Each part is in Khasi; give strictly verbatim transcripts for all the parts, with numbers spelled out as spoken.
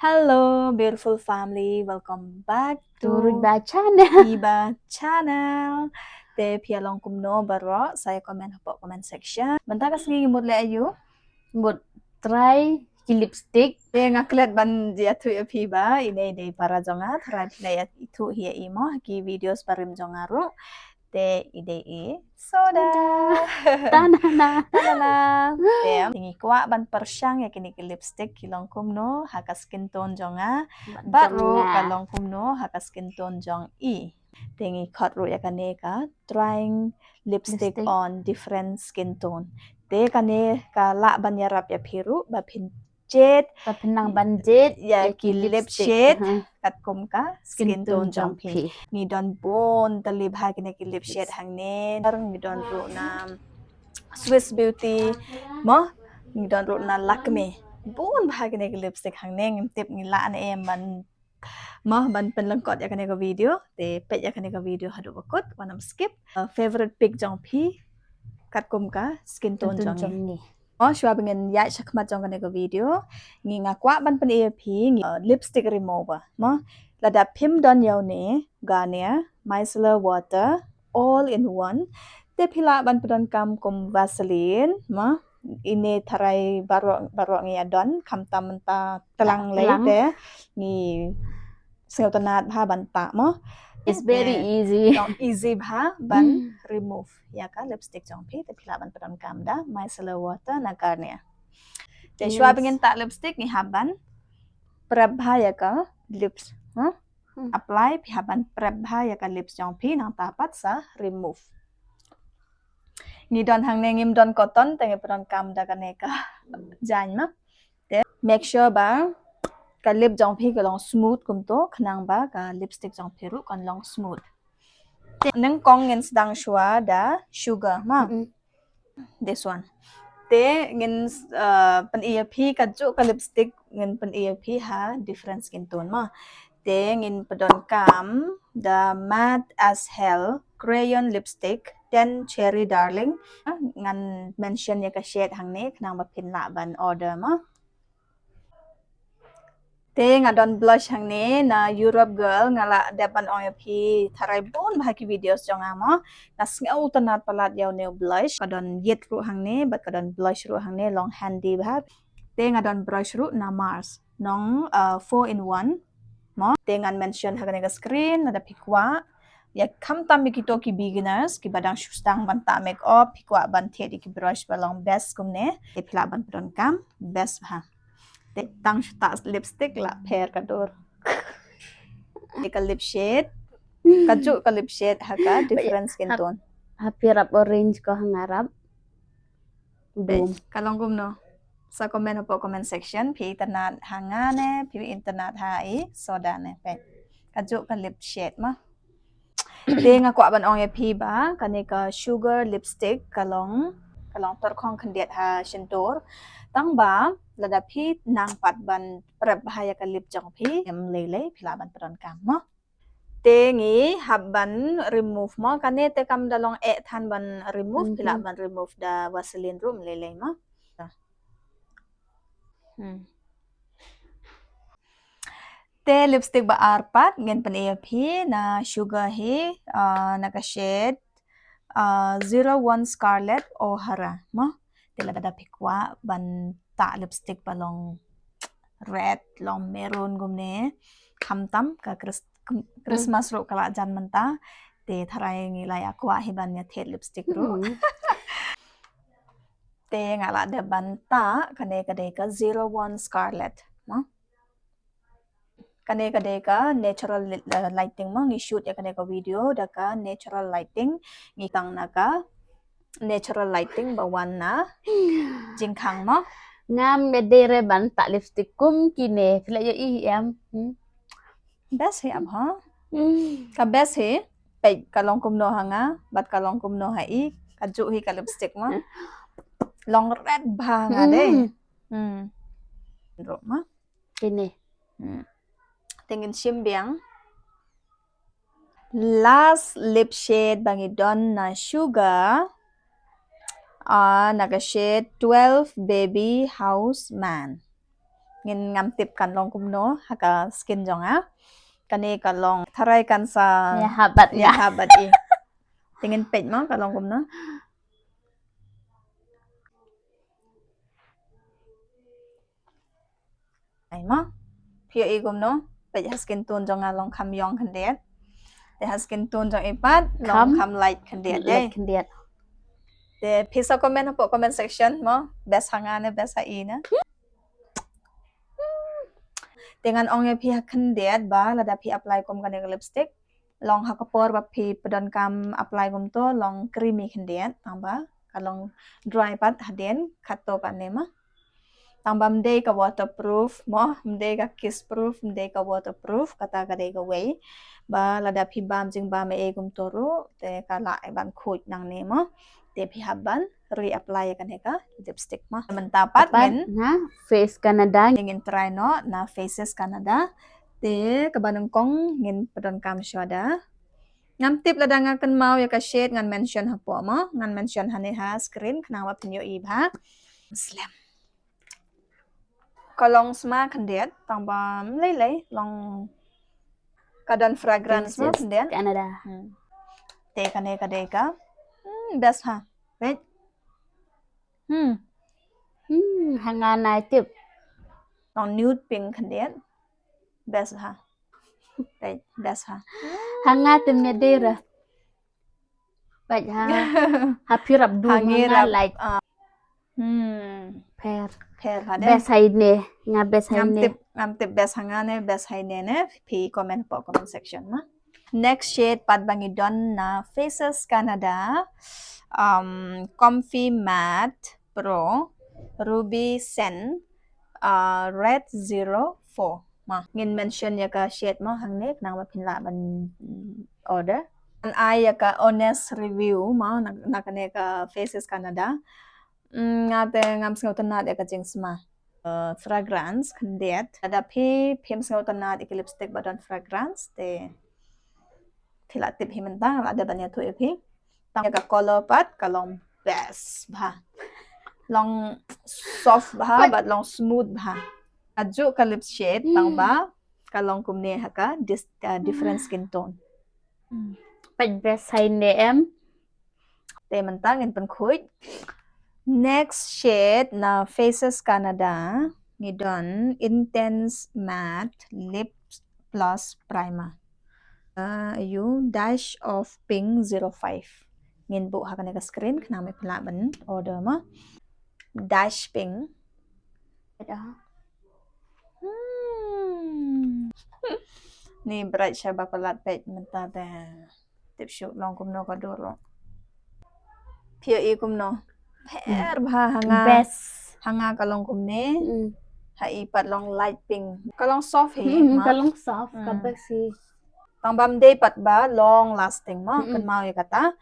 Hello, beautiful family. Welcome back To to Rujba Channel. Iba Channel. Te phi ïa long kumno baroh, sa ïa comment hapoh comment section. Mynta ka sngi ngi mut leh aïu? Mut try ki lipstick. Te nga klet ban ïathuh ïa phi ba ine i dei para jong nga, tharai phi la ïathuh hi ïa i mo ha ki videos barim jong nga ruh. Te i dei i Soda. Tanana. Tanana. Te ngi kwah ban pyrshang ïa kine ki lipstick ki long kumno ha ka skin tone jong nga. Bad ruh ka long kumno ha ka skin tone jong i. Te ngi khot ruh ïa kane ka trying lipstick Lipstick. On different skin tone. Te kane ka lah ban ïarap ïa phi ruh ba phin jied Ba phin nang ban jied ïa ki lip shade katkum ka skin tone jong phi. Ngi don bun tylli bha kine ki lip shade hangne. Ngi don ruh na Swiss Beauty mo, ngi don ruh na Lakme. Bun bha kine ki lipstick hangne, ngim tip ngi lah ne em ban mo ban pynlyngkot ïa kane ka video. Te peit ïa kane ka video haduh ba kut, wat nym skip. Uh, favorite pick jong phi katkum ka skin tone jong ngi. Mo, shuwa ba ngin ïaid shakhmat jong kane ka video, ngi nga kwah ban pyni ïa phi ngi, uh, lipstick remover mo. Lada phim don ïa une, Garnier Micellar Water All in One. Te phi lah ban pyndonkam kum Vaseline mo. Ine tharai baroh baroh ngi ïa don, khamtam mynta tlang lei te ngi sngewtynnat bha ban tah mo. It's very easy. Long easy bha ban remove ïa ka lipstick jong phi, te phi lah ban pyndonkam da Micellar Water na Garnier. Te shuwa ba ngin tah lipstick ngi hap ban prep bha ïa ka lips. Huh? Apply, phi hap ban prep bha ïa ka lips jong phi nangta pat sa remove. Ngi don hangne, ngim don cotton, te ngi pyndonkam da kane ka jaiñ mo. Te make sure ba ka lip jong phi ka long smooth kumto, khnang ba ka lipstick jong phi ruh kan long smooth. Te nyngkong ngin sdang shuwa da Sugar mo. This one. Te ngin, uh, pyni ïa phi kajuh ka lipstick, ngin pyni ïa phi ha different skin tone mo. Te ngin pyndonkam da Matte as Hell Crayon Lipstick, Ten Cherry Darling. Ngan mention ïa ka shade hangne khnang ba phin lah ban order mo. Te nga don blush hangne na Europe Girl, nga lah dep ban ong ïa phi tharai bun bha ki videos jong nga mo. Nga sngewtynnat palat ïa une u blush, ka don ïit ruh hangne bad ka don blush ruh hangne, long handy bha. Te nga don brush ruh na Mars, nong, uh, four in one mo. Te ngan mention ha kane ka screen, lada phi kwah. Ïa khamtam ïa kito ki beginners kiba dang shu sdang ban tah makeup, phi kwah ban thied ïa ki brush ba long best kumne, te phi lah ban pyndonkam, best bha. Te tang shu tah lipstick la pher ka dur. Te ka lip shade, kajuh ka lip shade ha ka different skin tone. Ha phi rap orange ko ha nga rap blue. Ka long kumno? Sa comment hapoh comment section, phi itynnat ha nga ne phi itynnat ha i Soda ne. Peit, kajuh ka lip shade mo. Te nga kwah ban ong ïa phi ba kane ka Sugar lipstick ka long, ka long tyrkhong khyndiat ha shyntur. Tang ba lada phi nang pat ban prep bha ïa ka lip jong phi, em lei lei phi lah ban pyndonkam mo. Te ngi hap ban remove mo, kane te kam da long eh than ban remove, phi lah ban remove da Vaseline ruh em lei lei mo. Hmm. Te lipstick ba ar pat ngin pyni ïa phi na Sugar hi, uh, na ka shade, uh, zero one Scarlet O'Hara mo. Te lada phi kwah ban tah lipstick ba long red, long maroon kumne, khamtam ka Chris-, Christmas ruh ka la jan mynta. Te tharai ngi la ïa kwah hi ban ïa thied lipstick ruh. Te nga lah dep ban tah, kane ka dei ka zero one Scarlet mo. Kane ka dei ka natural li-, uh, lighting mo, ngi shoot ïa kane ka video da ka natural lighting, ngi tang na ka natural lighting ba wan na jingkhang mo. Ngam ïadei re ban tah lipstick kum kine, phi la ïohi em? Hmm. Best hi ap ha. Ka best hi, peit ka long kumno ha nga bad ka long kumno ha i, kajuh hi ka lipstick mo. Long red bha nga dei. Hmm. Ruh mo. Kine. Hmm. Te ngin shim biang. Last lip shade ba ngi don na Sugar. Ah, na ka shade twelve Baby House Man. Ngin ngam tip kan long kumno ha ka skin jong nga. Kane ka long tharai kan sa Ïa habat ïa habat i. Te ngin peit mo ka long kumno. Ai mo. Phi ïohi kumno? Peit ha skin tone jong nga long kham ïong khyndiat. Te ha skin tone jong i pat long Kham kham light khyndiat dei. Khyndiat. Te phi sa comment hapoh comment section mo. Best ha nga ne best ha i ne. Te ngan ong ïa phi ha khyndiat ba lada phi apply kum kane ka lipstick, long ha ka por ba phi pyndonkam apply kumto long creamy khyndiat, tang ba ka long dry pat hadien katto katne ma. Tang ba ym dei ka waterproof mo, ym dei ka kiss proof, ym dei ka waterproof, kata ka dei kawei. Ba lada phi bam jingbam ei kumto ruh te ka lah ban khuid nangne mo. Te phi hap ban reapply ïa kane ka lipstick mo. Mynta pat Pat ngin na Face Canada. Ngin try noh na Faces Canada. Te kaba nyngkong ngin pyndonkam shuwa da. Ngam tip lada nga kynmaw ïa ka shade ngan mention hapoh mo. Ngan mention hangne ha screen khnang ba phin ïohi bha. Slem. Ka long sma khyndiat, tang ba ym lei lei long ka don fragrance mo Faces khyndiat. Canada. Hmm. Te kane ka dei ka. Hmm, best ha. Peit. Hmm. Hmm, ha nga nai tip. Long nude pink khyndiat. Best ha. Peit, best ha. Ha nga tip ïa dei ra. Peit ha. Ha phi rap du Ha nga ngi nga rap. Like. Hmm. Pher. Pher ha dei. Best ha ine. Nga best ha Ngam ine. tip, ngam tip best ha nga ne, best ha ine ne. Phi comment hapoh comment section ma. Next shade pat ba ngi don na Faces Canada. Um, Comfy Matte Pro Ruby Sand uh, Red Zero Four. Ma, ngin mention ïa ka shade ma hangne khnang ba phin lah ban order. Ngan ai ïa ka honest review ma na, na kane ka Faces Canada. Mm, nga te ngam sngewtynnat ïa ka jingsma. Uh, fragrance khyndiat. Lada phi phim sngewtynnat ïa ki lipstick ba don fragrance te phi lah tip hi mynta, lada ban ïathuh ïa phi. Tang ïa ka color pat ka long best bha. Long soft bha bad long smooth bha. Ka juh ka lip shade tang ba ka long kumne ha ka dis, uh, different skin tone. Peit best ha ine em. Te mynta ngin pynkhuid. Next shade na Faces Canada ngi don Intense Matte Lip Plus Primer. Uh, you dash of pink zero five. Ngin buh ha kane ka screen khnang ba phin lah ban order ma. Dash pink. Hmm. Ni bright sha ba palat peit mynta te. Tip shuh long kumno ka dur ruh. Phi ïohi kumno? Pher bha ha nga. Best. Ha nga ka long kumne. Mm. Ha i pat long light pink. Ka long soft hi Hmm, ma. Ka long soft ka Hmm. best hi. Tang ba ym dei pat ba long lasting ma. Mm-mm. Kynmaw ïa kata.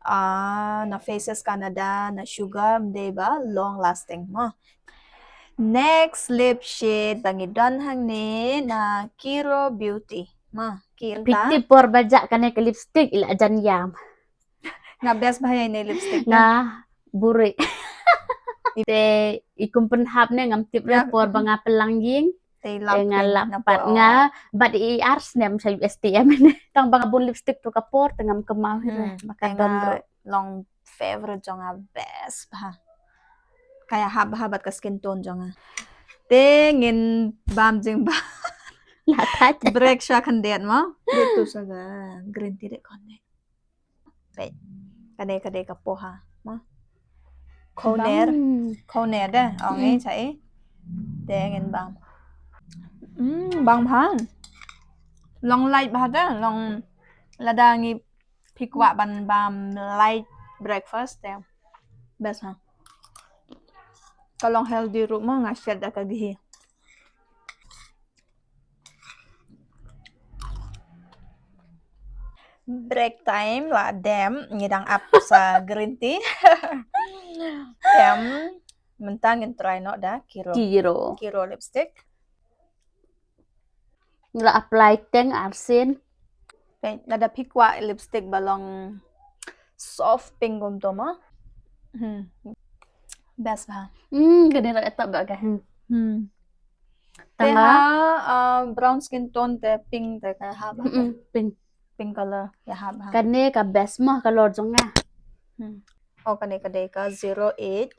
Ah, na Faces Canada, na Sugar ym dei ba long lasting ma. Next lip shade ba ngi don hangne na Kiro Beauty. Ma, Kiro Phi tip por ba jah kane ka lipstick i la jan ïam. Nga best bha ïa ine lipstick. Nga buri. Te i kum pynhap ne ngam tip re por ba nga pynlang ïing. Te lap nga lap na pat nga bad i ar snem sha U S T M ne. Tang ba nga bun lipstick tu ka por te ngam kynmaw hi re. Ba ka don re. Long favorite jong nga best bha. Ka ïahap bha bad ka skin tone jong nga. Te ngin bam jingbam. La thait. Break sha khyndiat mo. Dei tu sa ka green tea dei kon dei. Peit. Ka dei ka dei ka poha mo. Khawner. Khawner de. Ong i cha i. Te ngin bam. Hmm, bang bha. Long light bha de. Long lada ngi phi kwah ban bam light breakfast te best ha. Ka long healthy ruh mo nga shet da ka ghee. Break time la dem ngi dang ap sa green tea. Em mynta ngin try noh da Kiro. Kiro. Kiro lipstick. Ngi la apply teng arsien. Peit lada phi kwah lipstick ba long soft pink kumto mo. Hmm. Best bha. Hmm, ka dei la eta ba ka. Hmm. Hmm. Te ha, uh, brown skin tone te pink te ka hap. Mm, pink. Pink color ya hap ha. Kane ka best mo color jong nga. Hmm. Oh, kane ka dei ka zero eight,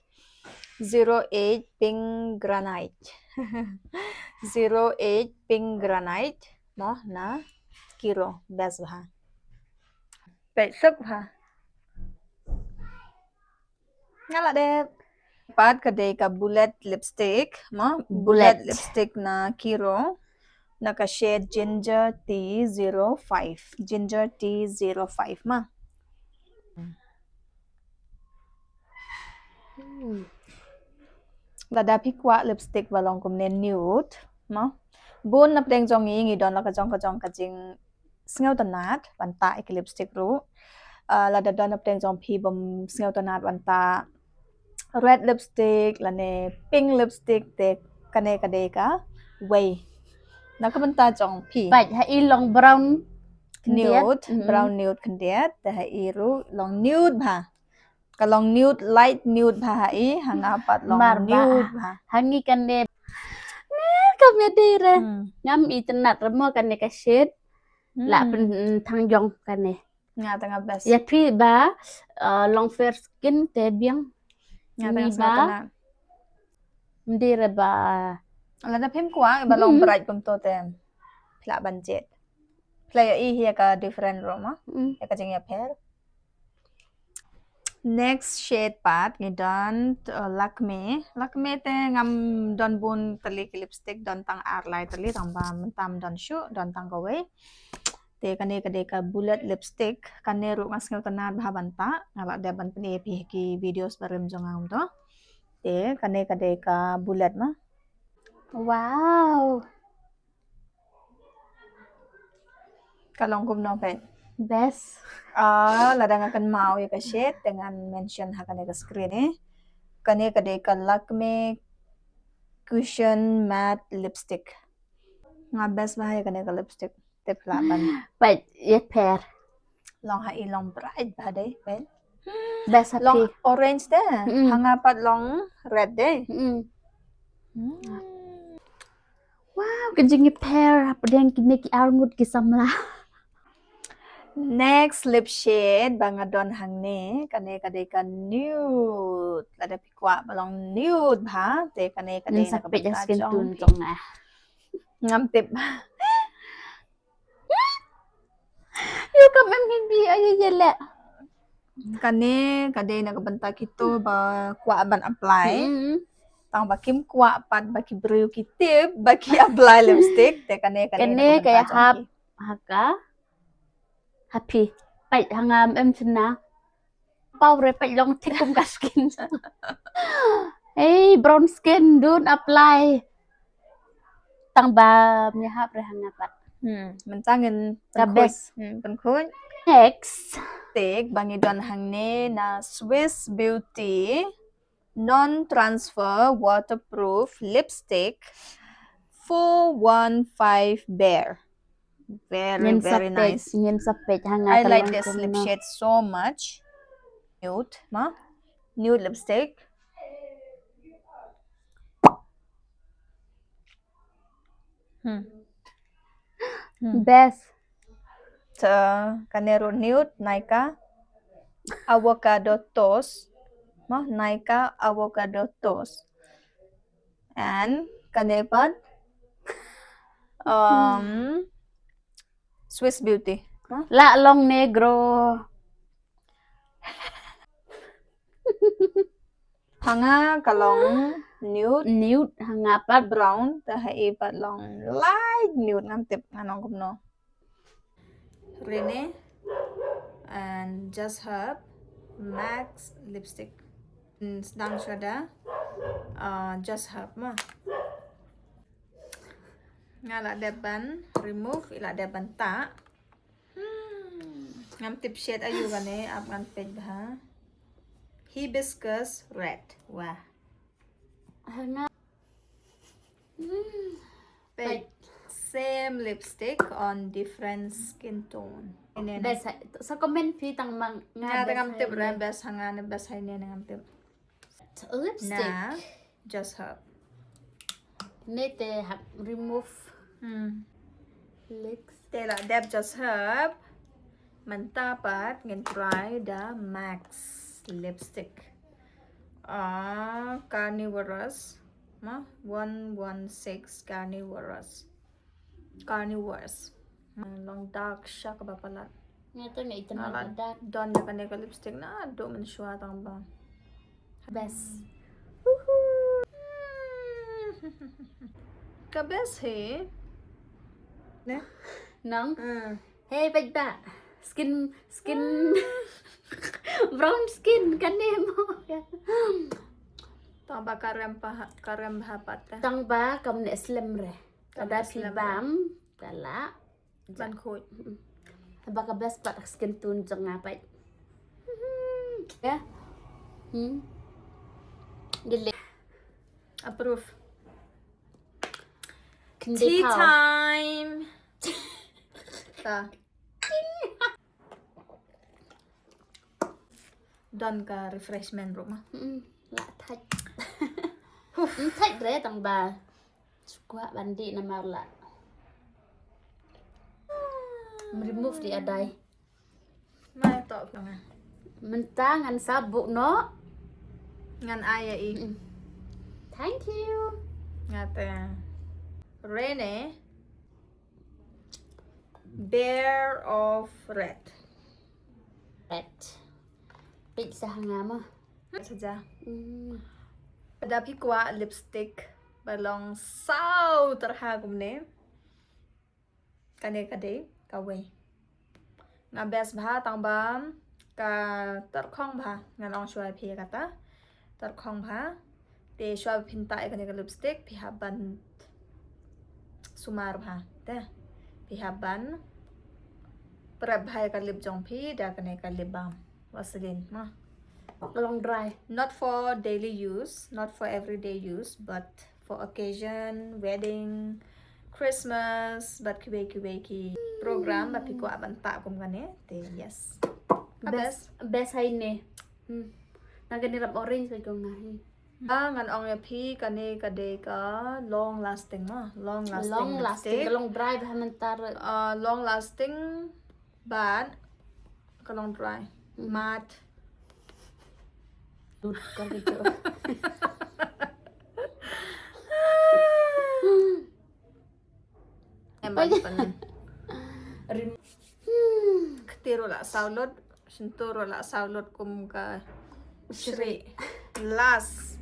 zero eight pink granite. Zero eight pink granite mo na Kiro, best bha. Peit suk bha. Nga la dep. Pat ka dei ka bullet lipstick mo. Bullet. Bullet lipstick na Kiro. Na ka shade ginger tea zero five. Ginger tea zero five ma. Hmm. Lada phi kwah lipstick ba long kumne nude mo. Bun na pdeng jong ngi ngi don la ka jong ka jong ka jing sngewtynnat ban tah ïa ki lipstick ruh. Ah, lada don na pdeng jong phi bym sngewtynnat ban tah red lipstick lane pink lipstick te kane ka dei ka wei na ka bynta jong phi. Peit ha i long brown khyndiat. Nude, mm, brown nude khyndiat, te ha i ruh long nude bha. Ka long nude, light nude bha ha i, ha nga pat long nude bha. Ha ngi kane. Ne ka me dei re. Hmm. Ngam itynnat re mo kane ka shade. Hmm. La pynthang jong kane. Nga tang best. Ïa phi ba, uh, long fair skin te biang. Nga tang sngewtynnat. Mdei re ba. Lada phim kwah ba long bright kumto te phi lah ban jied. Phi lah ïohi ïa ka different ruh mo. Hmm. Ïa ka jingïapher. Next shade pat ngi don, uh, Lakme. Lakme te ngam don bun tylli ki lipstick, don tang ar lai tylli, tang ba mynta ym don shuh, don tang kawei. Te kane ka dei ka bullet lipstick, kane ruh nga sngewtynnat bha ban tah, nga la dep ban pyni ïa phi ha ki videos barim jong nga kumto. Te kane ka dei ka bullet ma. Wow. Ka long kumno peit? Best. Ah, lada nga kynmaw ïa ka shade te ngan mention ha kane ka screen eh. Kane ka dei ka Lakme Cushion Matte Lipstick. Nga best bha ïa kane ka lipstick. Te phi lah ban. Peit ïapher. Long ha i long bright bha dei peit. Best ha phi. Long orange te. Mm. Ha nga pat long red dei. Mm. Hmm. Wow, ka jingïapher hapdeng kine ki arngut ki samla. Next lip shade ba nga don hangne, kane ka dei ka nude. Lada phi kwah ba long nude bha, te kane ka dei na ka bynta jong phi. Ngam tip. Ïoh kam em hi bi aïe ïe leh. Kane ka dei na ka bynta kito ba kwah ban apply. Mm. Tang ba kim kwah pat ba ki briew ki tip ba ki apply lipstick te kane ka dei na ka bynta jong phi. Kane ka ïahap ha ka ha phi. Peit ha nga em shna. Paw re peit long thik kum ka skin. Hey, brown skin, don't apply. Tang ba ym ïahap re ha nga pat. Hmm, mynta ngin pynkhuid. Hmm, pynkhuid. Next. Lipstick ba ngi don hangne na Swiss Beauty non-transfer waterproof lipstick four one five Bare. Very, very nice. Ngin sa peit ha nga. I like this lip shade so much. Nude, ma? Nude lipstick. Hmm. Hmm. Best. Te kane ruh nude, Nykaa avocado toast. Ma, Nykaa avocado toast. And kane pat, um, Swiss Beauty. Huh? La long negro. Ha nga ka long nude. Nude, ha nga pat brown, te ha i pat long light nude, ngam tip ngan ong kumno. Rene and Just Herb Max lipstick. Hmm, sdang shuwa da, uh, Just Herb ma. Nga la dep ban remove, i la dep ban tah. Hmm, ngam tip shade aïu kane, ap ngan peit bha. Hibiscus red. Wah. Nga. Hmm. Peit. Same lipstick on different skin tone. Best ha, sa comment phi tang ma nga. Nga tang ngam tip re, best ha nga ne best ha ine ne ngam tip. Lipstick. Na, Just Herb. Nete hap remove. Hmm. Lips. Te la dep just hap. Mynta pat ngin try da Max lipstick. Ah, carnivorous. Ma, one one six carnivorous. Carnivores. Hmm, long dark sha kaba palat. Nga te nga item Nga la na dark. Don da kane ka lipstick naduh mynshuwa tang ba. Best. Ka best hi. Ne? Nang. Hmm. Hey, peit ba. Skin, skin. Brown skin kane mo. Tang ba ka rem pa, ka rem bha pat te. Tang ba kam ne slem re. Kam Kada ne slem re. Bam. Kala. Ban khuid. Ba ka best pat skin tone jong nga peit. Ya. Hmm. Dile. Approve. Kende Tea pau. Time. Ta. Don ka refreshment ruh ma. Hmm. La thait. Hmm, thait re tang ba. Sukwa bandi namar la. Remove di adai. Mai tok ka nga. Mynta ngan sabuk no. Ngan ai ïa i. Thank you. Nga te. Rene. Bare of Red. Red. Peit sa ha nga mo. Saja. Hmm. Da phi kwah lipstick ba long saw tyrha kumne. Kane ka dei kawei. Nga best bha tang ba ka tyrkhong bha, ngan ong shuwa phi kata. Tyrkhong bha. Te shuwa phin tah ïa kane ka lipstick phi hap ban sumar bha. Te phi hap ban prep bha ïa ka lip jong phi da kane ka lip balm. Vaseline ma. Long dry. Not for daily use, not for everyday use, but for occasion, wedding, Christmas, bad kiwei kiwei ki program ba phi kwah ban tah kum kane. Te yes. Ka best. Best hai ne. Hmm. Na kane rap orange ba kong na hi. Ah, ngan ong ïa phi kane ka dei ka long lasting ma, long lasting. Long lasting, Lipstick. Ka long dry ba mynta. Ah, long lasting bad ka long dry. Matte. Lut ka gitu. Em ban pan. Kti ruh la saw lut, shyntur ruh la saw lut kum ka shri. Last.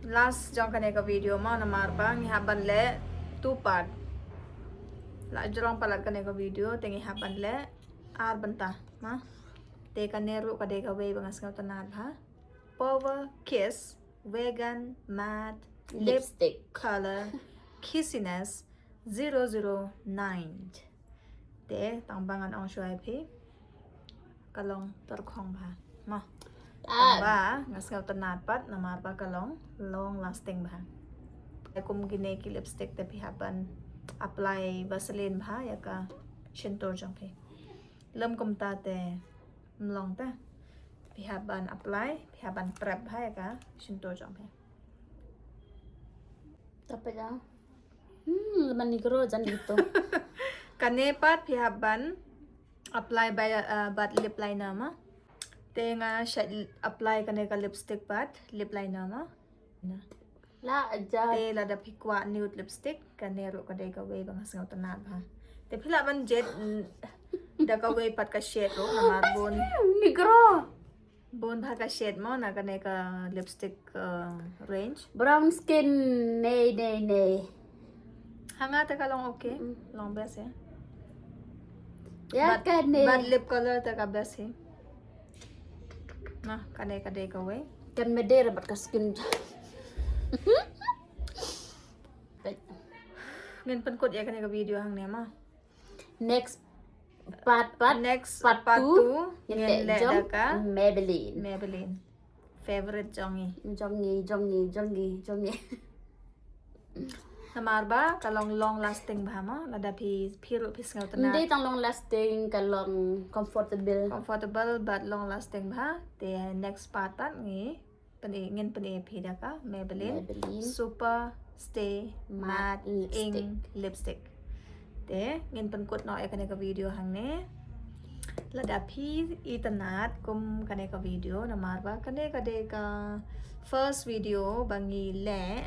Last jong kane ka video ma namar ba ngi hap ban leh two part. La jrong palat kane ka video te ngi hap ban leh ar bynta ma. Te kane ruh ka dei kawei ba nga sngewtynnat bha. Power Kiss Vegan Matte Lip Lipstick. Color Kissiness zero zero nine. Te tang ba ngan ong shuwa ïa phi ka long tyrkhong bha ma. Tang ba nga sngewtynnat pat namar ba ka long long lasting bha. Kum kine ki lipstick te phi hap ban apply Vaseline bha ïa ka shyntur jong phi. Lem kumta te mlong te phi hap ban apply, phi hap ban prep bha ïa ka shyntur jong phi. Tapi dah. Hmm, leman ni gro jan gitu. Kane pat phi hap ban apply bad, uh, bad lip liner ma. Te nga shait apply kane ka lipstick bad lip liner ma. Na. La aja. Te lada phi kwah nude lipstick kane ruh ka dei kawei ba nga sngewtynnat bha. Te phi lah ban jied, mm, da kawei pat ka shade ruh namar bun. Ni gro. Bun bha ka shade mo na kane ka lipstick, uh, range. Brown skin ne ne ne. Ha nga te ka long okay, long best eh. Ya Bad- kane. Bad lip color te ka best eh. Na kane ka dei kawei. Kan mede rabat ka skin. Ngin pynkut ïa kane ka video hangne ma. Next part, part Next part part two, two, ngin ngin leh leh jong da ka Maybelline. Maybelline. Favorite jong ngi. Jong ngi, jong ngi, jong ngi, jong ngi. Namar ba ka long long lasting bha ma, lada phi phi ruh phi sngewtynnat. Nde tang long lasting, ka long comfortable. Comfortable bad long lasting bha. Te next part pat ngi pyni, ngin pyni phi da ka Maybelline. Maybelline. Super Stay Matte Matte Ink Lipstick. Lipstick. Te ngin pynkut noh ïa kane ka video hangne. Lada phi itynnad kum kane ka video, namar ba kane ka dei ka first video ba ngi leh,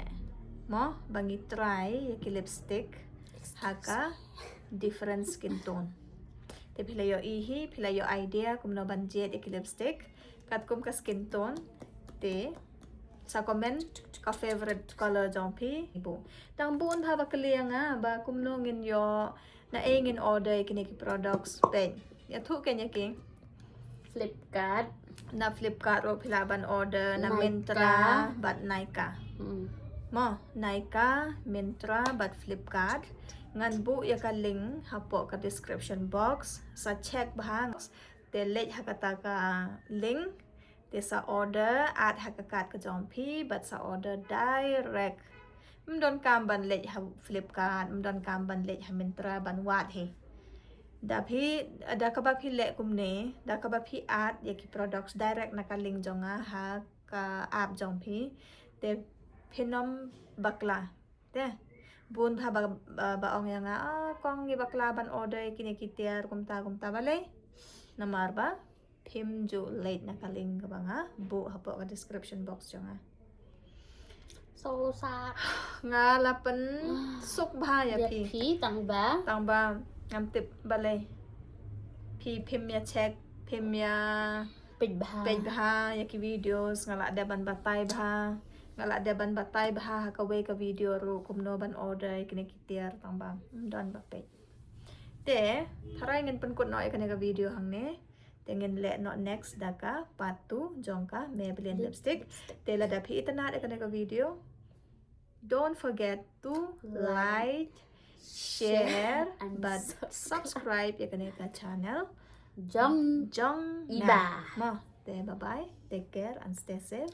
mo, ba ngi try ïa ki lipstick ha ka different skin tone. Te phi la ïohi hi, phi la ïoh idea kumno ban jied ïa ki lipstick katkum ka skin tone. Te sa comment ka favorite color jong phi. Buh. Tang bun bha ba kylli ïa nga ba kumno ngin ïoh, na ei ngin order ïa kine ki products, peit. Ïathuh kein ïa ki. Flipkart. Na Flipkart ruh phi lah ban order, na Myntra. Myntra bad Nykaa. Hmm. Mo, Nykaa, Myntra bad Flipkart. Ngan buh ïa ka link hapoh ka description box. Sa check bha. Te leit ha kata ka link. Te sa order, add ha ka cart ka jong phi, bad sa order direct. Ym don kam ban leit ha Flipkart, ym don kam ban leit ha Myntra ban wad hi. Da phi, da kaba phi leh kumne, da kaba phi add ïa ki products direct na ka link jong nga ha ka app jong phi. Te phin ym bakla. Te bun bha ba, ba, ba ong ïa nga, ah, kong ngi bakla ban order ïa kine ki tiar kumta kumta, balei? Namar ba phim ju leit na ka link kaba nga buh hapoh ka description box jong nga. So sad. Nga la pynsuk bha ïa phi. Ïa phi tang ba. Tang ba ngam tip balei. Phi phim ïa check, phim ïa peit bha. Peit bha ïa ki videos, nga la dep ban batai bha. Nga la dep ban batai bha ha kawei ka video ruh kumno ban order ïa kine ki tiar, tang ba ym don ba peit. Te tharai ngin pynkut noh ïa kane ka video hangne. Te ngin leh noh next da ka part two jong ka Maybelline lipstick. Te lada phi itynnad ïa kane ka video, don't forget to like, share, bad subscribe ïa kane ka channel jong, jong nga. Mo, te bye bye, take care and stay safe.